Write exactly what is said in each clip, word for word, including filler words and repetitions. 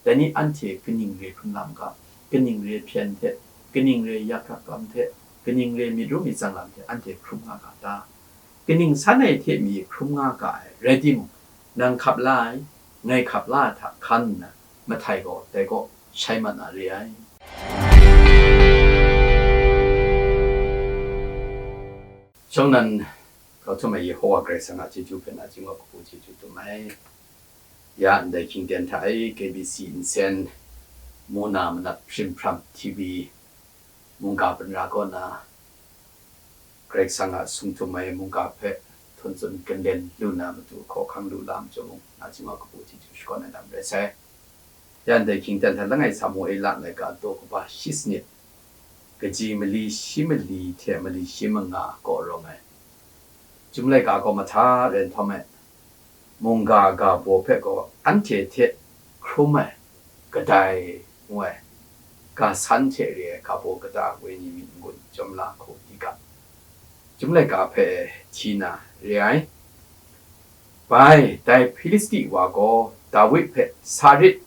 Dai ni anhte kaning re hkrum lam ga, kaning re hpyen hte, kaning re yak hkrak lam hte, kaning re myit ru myit tsang lam hte anhte hkrum nga ga ta? Kaning san ai hte mi hkrum nga ga ai rai timung, nang hkap la ai, ngai hkap la ai hta hkan nna, mahtai gaw dai kaw shai mat na re ai. Shawng nnan, grau htum ai Yehowa Karai Kasang a chyeju hpe nachying wa kabu chyeju dum ai. Ya ndai hkying ten hta e, K B C nsen, mung na manap hprim hpram T V mungga hpun ra kaw na, Karai Kasang a sung htum ai mungga hpe htawn tsun kanlen lu na matu hkawhkang lu lam chyawm mung, nachying wa kabu chyeju shakawn ai lam rai sai. Ya ndai hkying ten hta langai Samuela laika daw kaba shi sanit, kaji mali shi mali hte mali shi manga kaw rawng ai. Chyum laika gaw mahta rai nhtawm ai, mungga ga baw hpe gaw anhte hte hkrum ai, kadai ngu ai, ga san hte re ai ga baw kata wenyi myit n-gun chyawm la hku di ga, Chyum laika hpe hti na re ai. Bai, dai Hpilisti wa gaw Dawid hpe, "Sa rit,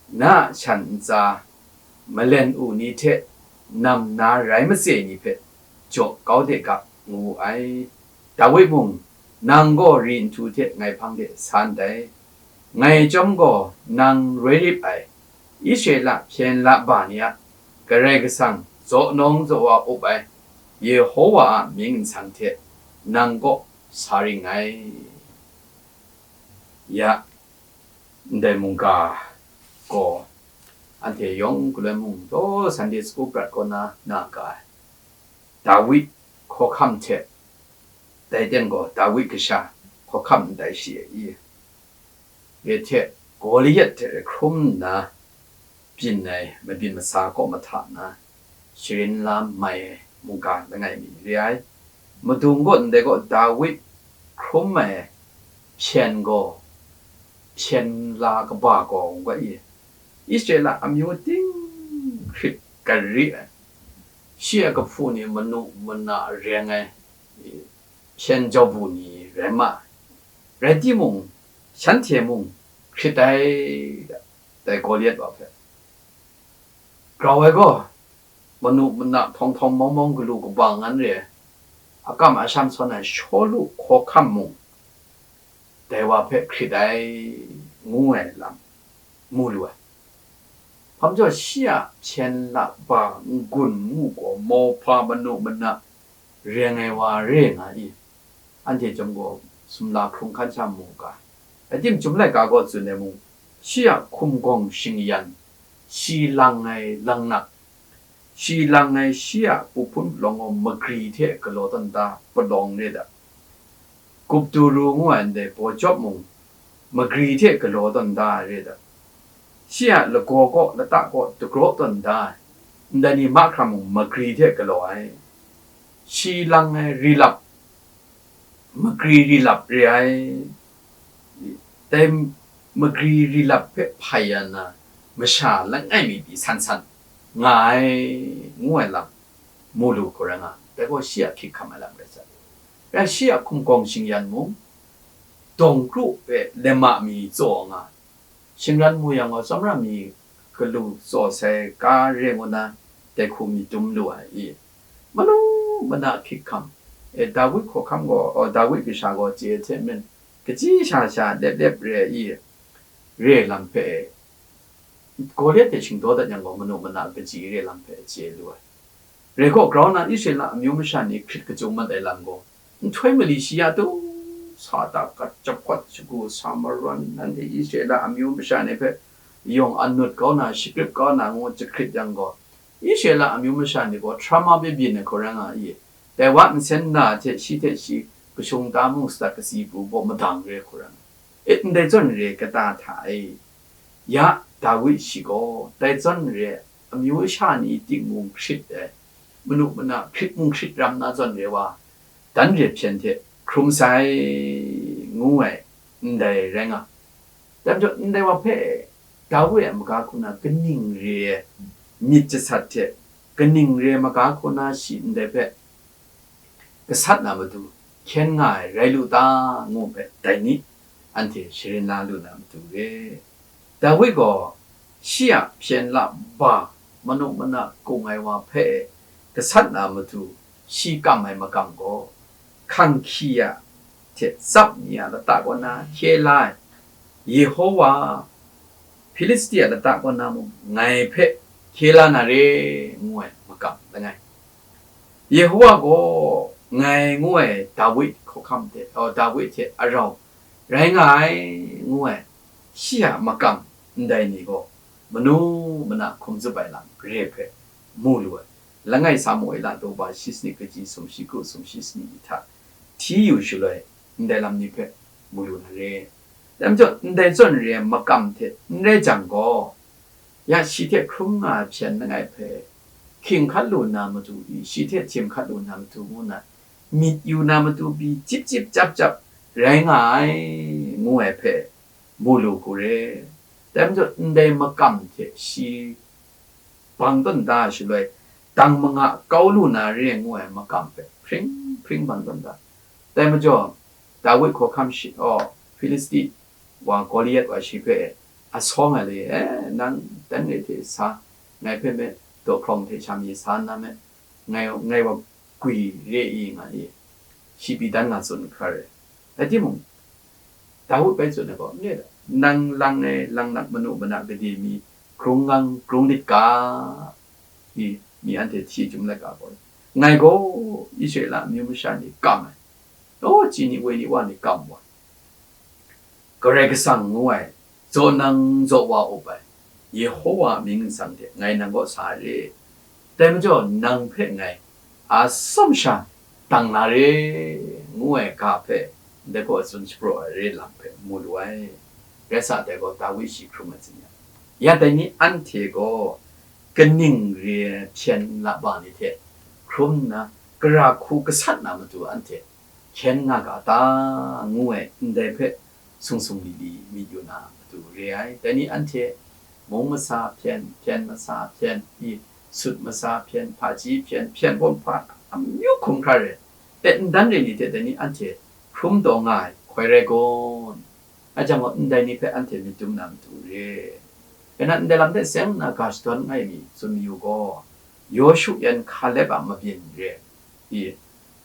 na a shan ntsa malen u ni hte nam na rai matse ni hpe jaw kau de ga," ngu wu ai. Dawid mung, "Nang gaw ri nhtu hte ngai hpang de sa ndai. Ngai chyawm gaw nang roi rip ai, Israela hpyen la ba ni a Karai Kasang zaw nawng zaw wa up ai Yehowa a mying nsang hte nang kaw sa ring ngai." Ya, ndai mungga gaw anhte yawng galoi mung taw Sunday school prat kaw na na ga ai, Dawid hkawhkam hte, dai teng gaw Dawid kasha hkawhkam ndai shi ai i, re hte Goliat hte hkrum nna byin ai mabyin masa kaw mahta na sharin la mai ai mungga langai mi re ai. Madung gaw ndai gaw Dawid hkrum ai hpyen gaw, hpyen la kaba gaw ngu ga i, Israela amyu ting hkrit gari ai, shi a kahpu ni manu mana reng ai, hpyen jau bu ni rai ma ai. Rai timung, shanhte mung hkrit ai, dai Goliat wa hpe. Grau ai gaw, manu mana htawng htawng mawng mawng galu kaba ngan re ai, akam asham sawn ai Shawlu hkawhkam mung, dai wa hpe hkrit ai, ngu ai lam mu lu ai. Hpa majaw shi a hpyen la ba n-gun ngu gaw mauhpa manu mana reng ai wa re nga i, anhte chyawm gaw sumla hkrung hkan sha mu ga. Rai timung, Chyum laika gaw tsun ai mung, shi a hkumgawng shingyan, shi lang ai langnak, shi lang ai shi a pu hpun palawng gaw magri hte galaw tawn da palawng re da, Kupturu ngu ai ndai baw jawp mung magri hte galaw tawn da ai re da, shi a lagaw kaw lata kaw dagraw tawn da ai ndai ni mahkra mung magri hte galaw ai, shi lang ai ri lap, magri ri lap re ai. Dai magri ri lap hpe hpai ya nna, masha langai mi pyi san san nga ai, ngu ai lam mu lu hku rai nga, dai gaw shi a hkyik hkam ai lam rai sa. Rai shi a hkumgawng shingyan mung, dawng kru hpe lema mi tsaw nga, shingran mu yang gaw, tsawmra mi galu tsaw sai ga re ngu na, dai hku myit dum lu ai i, manu mana hkyik hkam, e, Dawid hkawhkam gaw, o, Dawid kasha gaw chye hte maren, kaji sha sha lep lep re ai i, re lam hpe, Goliat hte shingdaw dat yang gaw, manu mana kaji re lam hpe chye lu ai. Rai gaw, grau nna Israela amyu masha ni hkrit kachyung mat ai lam gaw, nhtoi mali shi ya tu, sa ta gat, jahpawt shagu, sa marawn, nanhte Israela amyu masha ni hpe yawng anut kau na, shagrip kau na ngu jahkrit yang gaw, Israela amyu masha ni gaw hkra ma byin ai hku rai nga i, dai wa nsen na hte shi hte shi kashung ta mung sadat kasi pru baw madang re hku rai nga. E, ndai zawn re kata hta e? Ya Dawi shi gaw dai zawn re amyu sha ni ting mung hkrit ai, manu mana hkrit mung hkrit ram na zawn re wa, dan re hpyen hte hkrum sai, ngu ai, ndai rai nga. Dai majaw, ndai wa hpe Dawi a maga hku na kaning re ai myit jasat hte kaning re ai maga hku na shi ndai hpe gasat na matu hkyen nga ai rai lu ta, ngu hpe dai ni anhte sharin la lu na matu re. Dawi gaw Shi a hpyen la ba manu mana kung ai wa hpe gasat na matu, shi kam ai makam gaw, hkang hkyi a hte tsap ni a lata kaw na hkye la ai, Yehowa, Hpilisti a lata kaw na mung ngai hpe hkye la na re, ngu ai makam langai. Yehowa gaw ngai ngu ai Dawi hkawhkam hte, oh, Dawi hte arau rai nga ai, ngu ai, shi a makam ndai ni gaw manu mana hkum zup ai lam re hpe mu lu ai. Langai Samuela daw ba shi sanit kaji sumshi kru sumshi sanit ni hta hti yu shaloi ndai lam ni hpe mu lu na re. Dai majaw, ndai zawn re ai makam hte n rai jang gaw, ya shi hte hkrum nga ai hpyen langai hpe hkying hkat lu na matu i, shi hte htim hkat lu na matu ngu na, myit yu na matu pyi chyip chyip chyap chyap rai nga ai, ngu ai hpe mu lu hku re. Dai majaw, ndai makam hte shi bang tawn da shaloi, dang manga kau lu na re ngu ai makam hpe hpring hpring bang tawn da. Dai majaw, Dawi hkawhkam shi, aw, Hpilisti wa Goliat wa shi hpe a sawng ai le, e, nang dan re hte sa, ngai hpe me, daw hkrawng hte sha mi sa nna me, ngai, ngai wa gwi re i nga i, shi pyi dan nga tsun hkra re. Rai timung, Dawi bai tsun ai gaw, nang lang e, lang nak manu mana gade mi, grung ngang grung lit ga, i, mi anhte hti chyum let ga gaw, ngai gaw Israela amyu masha ni kam ai, law chyi ni woi ni wa ni kam wa, Karai Kasang ngu ai, zaw nang zaw wa up ai, Yehowa mying nsang hte ngai nang kaw sa re. Dai majaw, nang hpe ngai a tsawm sha dang na re, ngu ai ga hpe ndai gaw tsun shapraw ai re lam hpe mu lu ai. Rai sa, dai gaw Dawi shi hkrum ai tsin yan. Ya dai ni anhte gaw kaning re ai hpyen nlap wa ni hte hkrum nna, gara hku gasat na matu anhte hkyen nga ga ta, ngu ai ndai hpe sung sung li li myit yu na matu re ai. Dai ni anhte mung masa hpyen, hpyen masa hpyen, i, sut masa hpyen, hpaji hpyen, hpyen hpawm hpa amyu hkum hkra re, e, ndan re ni hte dai ni anhte hkrum taw nga ai hkoi rai kun? A jang gaw, ndai ni hpe anhte myit dum na matu re. Kanan ndai lam hte seng nna ga shadawn ai mi tsun mayu gaw, Yawshu yan Hkalep a mabyin re. I,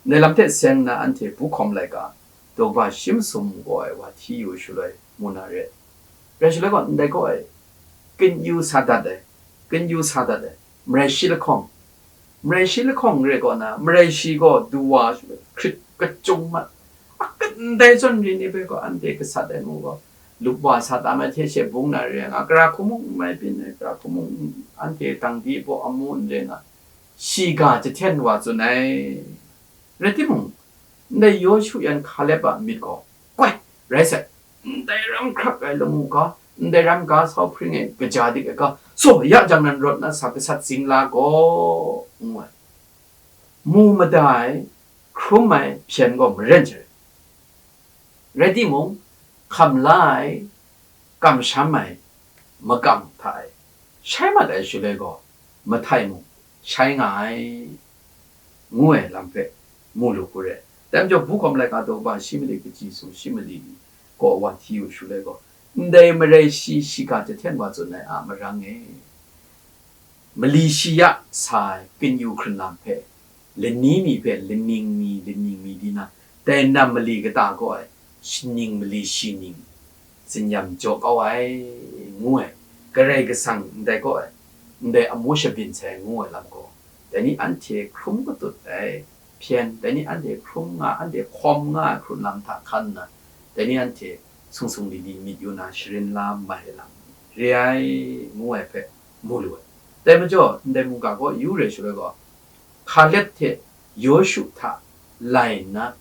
ndai lam hte seng nna anhte bu hkawm laika, daw ba shi masum gaw ai wa hti yu shaloi mu na re. Rai shaloi gaw, ndai gaw ai, kynyu sa dat ai, kynyu sa dat ai, marai shi lahkawng, marai shi lahkawng re kaw na, marai shi gaw du wa shaloi hkrit kachyung mat, a, ndai zawn re ni hpe gaw anhte gasat ai mu gaw, lup wa sa tam ai hte she bung na re nga, gara hku mung n mai byin ai, gara hku mung anhte dang di baw amu n re nga, shiga jahten wa tsun ai. Rai timung, ndai Yawshu yan Hkalep a myit gaw, koi, rai sai, ndai ram hkrak ai lamu ga, ndai ram ga sau hpring e kaja dik ai ga, saw ya jang nan rawt na sa gasat zing la gaw, ngu ai. Mu mada ai, hkrum ai hpyen gaw maren jare. Rai timung, hkam la ai, kamsham ai, makam hta e shai mat ai shaloi gaw, mahtai mung shai nga ai, ngu ai lam hpe mu lu hku re. Dai majaw, bu hkawm laika daw ba shi mali kaji sung shi mali ni gaw wa hti yu shaloi gaw, ndai marai shi shiga jahten wa tsun ai a marang e, mali shi ya sa ai kynyu hkrun lam hpe, lani mi hpe laning mi, laning mi di na, dai nam mali kata gaw ai, shaning mali shi ning, tsinyam jaw kau ai, ngu ai, Karai Kasang ndai gaw ai, ndai amu shabyin sai ngu ai lam gaw, dai ni anhte hkrum katut ai hpyen, dai ni anhte hkrum nga, anhte hkawm nga ai hkrun lam hta hkan nna, dai ni anhte sung sung li li myit yu na sharin la mai ai lam re ai, ngu ai hpe mu lu ai. Dai majaw, ndai mungga gaw yu re shaloi gaw, Hkalep hte Yawshu hta lai nna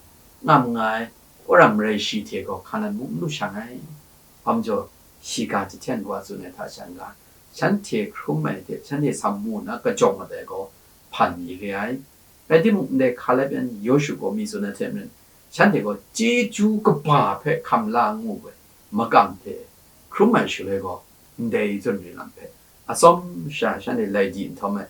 ngam nga ai Wora marai shi hte gaw Hkanan mung n lu shang ai. Hpa majaw, shiga jahten wa tsun ai hta sha n ga, shanhte hkrum ai hte shanhte sam mu nna kajawng mat ai gaw hpan mi re ai. Rai timung, ndai Hkalep yan Yawshu gaw mi tsun ai hte maren, shanhte gaw chyeju kaba hpe hkam la ngu ai makam hte hkrum ai shaloi gaw, ndai zawn re lam hpe atsawm sha shanhte lai di nhtawm ai,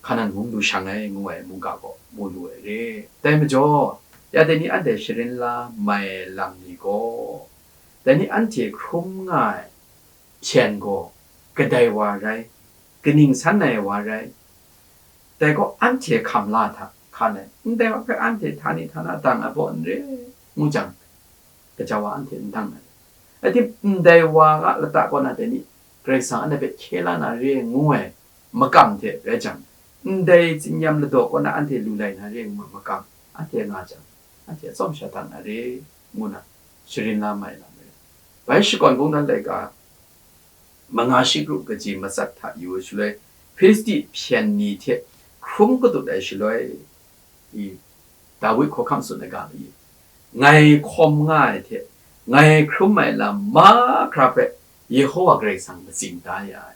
Hkanan mung lu shang ai ngu ai mungga gaw mu lu ai re. Dai majaw, ya dai ni anhte sharin la mai ai lam ni gaw, dai ni anhte hkrum nga ai hpyen gaw, kadai wa rai, kaning san ai wa rai, dai gaw anhte hkam la hta hkan ai, ndai wa hpe anhte htani htana dang ai baw n re, ngu jang, gaja wa anhte n dang ai. Rai tim, ndai wa a lata kaw na dai ni, Karai Kasang anhte hpe hkye la na re ngu ai makam hte rai jang, ndai tsinyam ladaw kaw na anhte lu lai na re ngu ai makam, anhte nga jang, anhte atsawm sha dang na re, ngu na sharin la mai lam rai. Bai shakawn kungdawn laika manga shi kru kaji matsat hta yu ai shaloi, Hpilisti hpyen ni hte hkrum katut ai shaloi, i, Dawi hkawhkam tsun ai ga mi, ngai hkawm nga ai hte ngai hkrum ai lam mahkra hpe Yehowa Karai Kasang matsing da ya ai.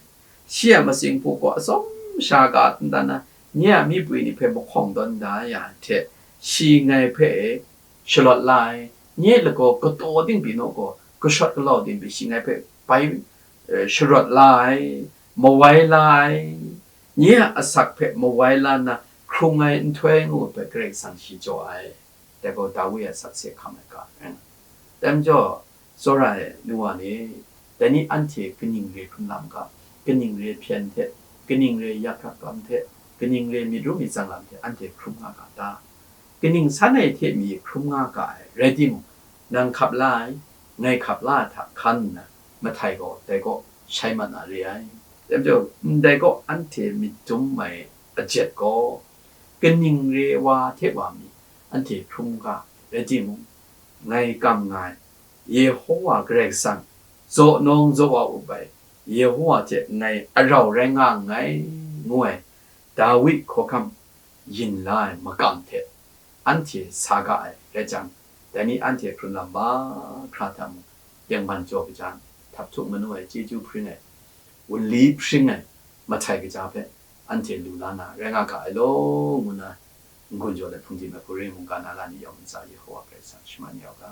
Shi a matsing hpung gaw atsawm sha ga ntan na, nye a myi pwi ni hpe mahkawng tawn da ya ai hte, shi ngai hpe shalawt la ai, nye lagaw kataw ting pyi naw gaw, kashawt kalaw ting pyi shi ngai hpe bai, eh, sharawt la ai, mawai la ai, nye a asak hpe mawai la nna hkrung ai nhtoi ngu hpe Karai Kasang shi jaw ai. Dai gaw Dawi a sakse hkam ai ga rai nna. Dai majaw, tsawra ai nu wa ni, dai ni anhte kaning re hkrung lam ga, kaning re hpyen hte, kaning re yak hkrak lam hte, kaning re myit ru myit tsang lam hte anhte hkrum nga ga ta? Kaning san ai hte mi hkrum nga ga ai rai timung, nang hkap la ai, ngai hkap la ai hta hkan nna, mahtai gaw dai kaw shai mat na re ai. Dai majaw, ndai kaw anhte myit dum ai ajet gaw, kaning re wa hte wa mi anhte hkrum ga rai timung, ngai kam nga ai, Yehowa Karai Kasang, zaw nawng zaw wa up ai Yehowa hte ngai arau rai nga nngai, ngu ai Dawi hkawhkam yin la ai makam hte anhte sa ga ai rai jang, dai ni anhte hkrun lam mahkra hta mung, tengman jaw kaja, htap htuk manu ai chyeju hpring ai, wunli hpring ai mahtai kaja hpe anhte lu la na rai nga ga ai law, ngu na n-gun jaw let hpungdim ai hpung ring mungga na la ni yawng ntsa Yehowa Karai Kasang shaman ya u ga.